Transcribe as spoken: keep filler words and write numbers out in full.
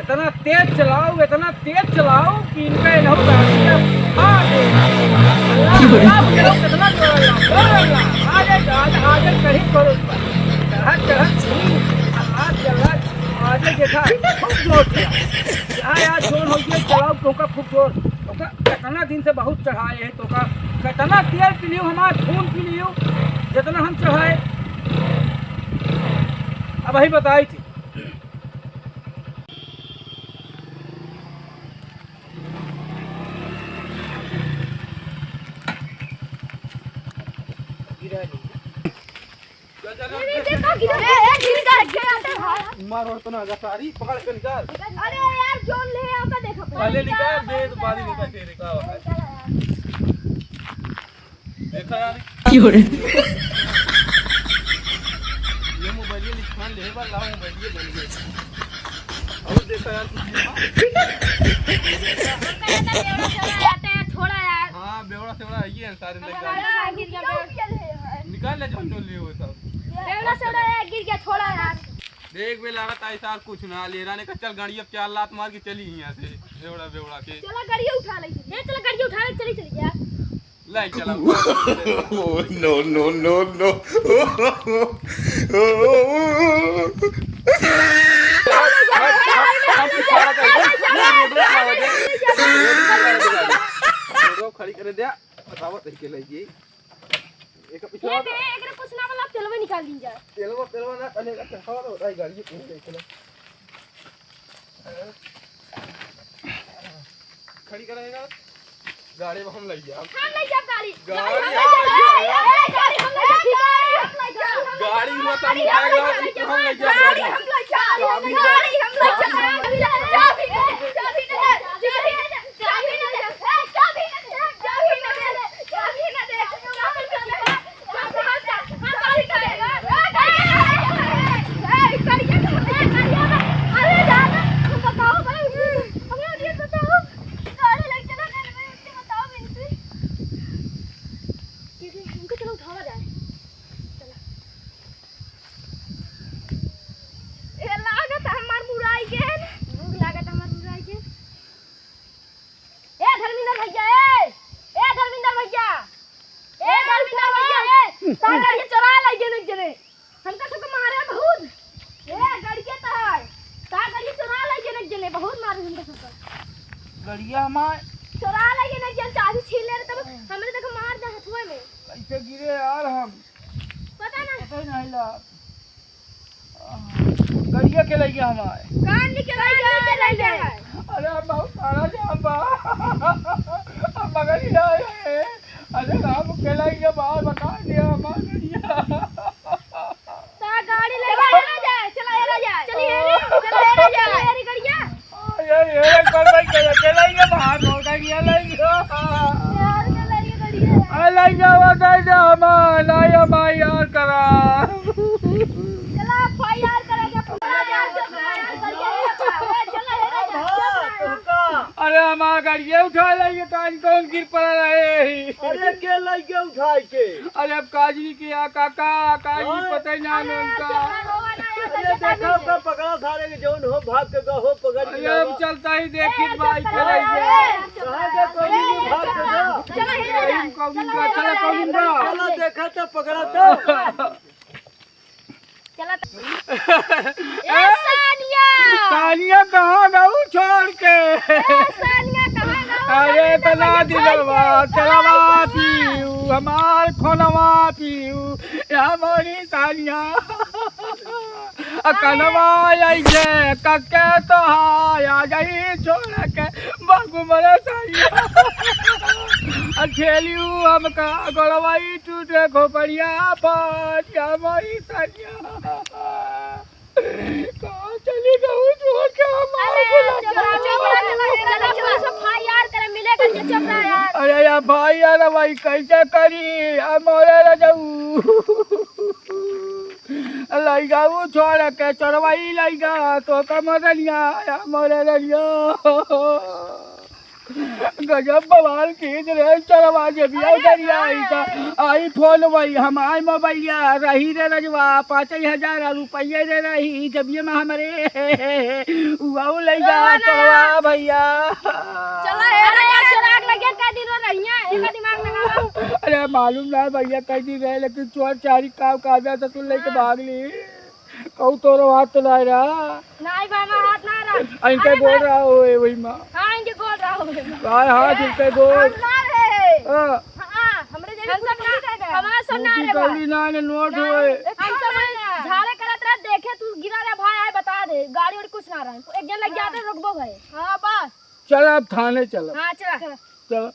इतना तेज चलाओ, इतना तेज चलाओ कि इनका इन्हों गाड़ियाँ फाड़ दे। अल्लाह, अल्लाह, अल्लाह, कितना चलाओ, अल्लाह, अल्लाह, आगे, आगे, आगे कहीं करो, चढ़त, चढ़त, आगे देखा, खूब जोर चला। यहाँ यार जोर हो गया, चलाओ, क्योंकि खूब जोर, क्योंकि कितना दिन से बहुत चढ़ाए हैं, तो का कितना तेल पी लियो, हमारा खून पी लियो, जितना हम चढ़ाए। अब वही बताई थी। मार और तो ना जा सारी, पकड़ के निकाल। अरे यार, जोन ले आओ तो देखो। पहले निकाल दे, तो बाद में निकाल दे, का होता है? देखा यार। क्यों रे? ये मोबाइल ये निशान ले बा, लाओ मोबाइल ये बन गए। और देखा यार, कुछ नहीं। हमका ज्यादा बेवड़ा सेवड़ा आता है, छोड़ा यार। हाँ, बेवड़ा सेवड़ा है ये सारे लग जाए। हाँ, गिर गया बेवड़ा। निकाल ले, जोन जोन लिए हुए सब। बेवड़ा सेवड़ा है, गिर गया, छोड़ा यार। देख बे, लागत आई सार कुछ ना ले राने का। चल गाड़ी अब चार लात मार के चली यहाँ से, बेवड़ा बेवड़ा के। चला गाड़ी उठा ले। ए, चला गाड़ी उठा ले, चली, चली जा। ले चला। Oh, no, no, no, no। रोड खड़ी करे दे, बतावत रही के लगी। एक ये पिछवा बे, एकरे पूछना वाला तेलवे निकाल लीन जा। तेलवा, तेलवा ना, पहले का चढ़ावा तो होता है गाड़ी के पीछे, चलो। खड़ी करेगा, गाड़ी में हम लग जाओ। हम लग जाओ गाड़ी। गाड़ी हम लग जाओ। ए, गाड़ी हम लग जाओ। गाड़ी हम लग जाओ। गाड़ी हुआ तो हम गाड़ी हम उठाएगा, लग जाओ। हम लग जाओ गाड़ी। गाड़ी हम लग जाओ। गाड़ी हम लग जाओ। चाबी दे, चाबी दे, चाबी दे, चाबी दे, चाबी दे, चाबी दे, चाबी दे। ए धर्मेंद्र भैया, ए, ए धर्मेंद्र भैया, ए धर्मेंद्र भैया, ए, तार गाड़ी चोरा लइ गए एक जने, हमका सबके मारे बहुत। ए गाड़ी के तार, तार गाड़ी चोरा लइ गए एक जने, बहुत मारे हमका सबके। गड़िया हमार चोरा लइ गए एक जने, चाबी छीन ले रहे तब हमरे तक मार दे हथुआ में। कैसे गिरे यार हम? पता ना। पता ही नहीं ला। गड़िया के लइया हमार। कान निकल गया, कान निकल गया। अरे हम बहुत सारा जाम बा। हम मगर ही आए हैं। अरे राम के लइया बाहर बता दिया हमार गड़िया। ता गाड़ी ले चला, एरा जाए, चला, एरा जाए। चली, एरी, चला, एरा जाए। एरी गड़िया। ये, ये, एक बार भाई के, के लाइए, बाहर बहुत आ गया, लाइए। यार, के लाइए, बढ़िया है। आ, लाइए, वो दे दे, हम, लाइए, हम, यार, करा। चला, भाई, यार, करा, जा, पूरा यार, चला, यार, बढ़िया है, चला, चला, चला, चला। अरे, हमार गाड़िया उठा लाइए, तो आज कौन गिर पड़ा रहे? अरे, के लाइए उठाए के? अरे, अब काजी के या काका, काजी हाँ। पता ही ना अरे, उनका। चला, हो, ना, अरे, देखा ओकर पकड़ा सारे के जौन हो, भाग के गहो, पकड़ के अरे, अब लावा। चलता ही देखी ए, भाई चल, खेलैया। ए, चल, कहाँ के कौन ए, भाग के चल, गवा? चल, ए, चल, कौन चल, का, चल, चल, कौन ए, का? चल, चला, देखा तो पकड़ा तो। चला तो। ए, ए, सानिया! सानिया कहाँ गऊ छोड़ के? ए, सानिया कहाँ गऊ? अरे, अरे, इतना सानिया छोड़ दिलवा, के। चलवा पीऊ, हमार खोलवा पीऊ, या मोरी सानिया। आ कनवा अइसे कके तोहार आ गई छोड़ के बाबू मरे साइया। आ खेलियो हमका गोड़वाई टूटे खोपड़िया पर या मोरी साइया। कहाँ चली गऊ छोड़ के हमार अरे, गुलाब चोपड़ा, जामुन? चोपड़ा, चोपड़ा, चोपड़ा, चोपड़ा, सब भाई यार करे मिले करके चोपड़ा यार। अरे यार भाई यार भाई कैसे करी? आ मोरे रजऊ। लइगा उ छोड़ के चोरवाई लइगा तो का मदनिया या मोरे दनिया। गजब बवाल की रे, चलवा जेबिया उधरिया आई था। iPhone वही, हमार मोबाइलिया रही रे रजवा, पाँच हजार रुपये रे रही, जेबिया में हमरे, उआऊ ले जा, चलवा भैया। चला, ए अरे यार, चोराक लगे, कै दिन रहिया, एका दिमाग लगावा। अरे मालूम ना भैया, कै दिन रहे, लेकिन चोर चारी काम काबे तो तू लेके भाग ली। कहू तोरो हाथ तो ना रहा। नाहीं बा, हमार हाथ ना रहा। इनके अरे गोड़ बा- रहा होए वही माँ। हाँ, इनके गोड़ रहा होए माँ। हाय, हाथ इनके गोड़। हम ना रहे। हाँ। हाँ, हमरे जेबी हम सब कुछ ना, नहीं रहे। हमार सब ना रहे बा। कौड़ी ना, ने नोट ना, होए। हम सब ना। झाड़े करत रहे, देखे तू गिरा रहे, भाई आए बता दे। गाड़ी उड़ी कुछ ना रहे। एक जन लग जाते, रुकबो भाई। हाँ, बस। चल, अब थाने चल। हाँ, चला। चला।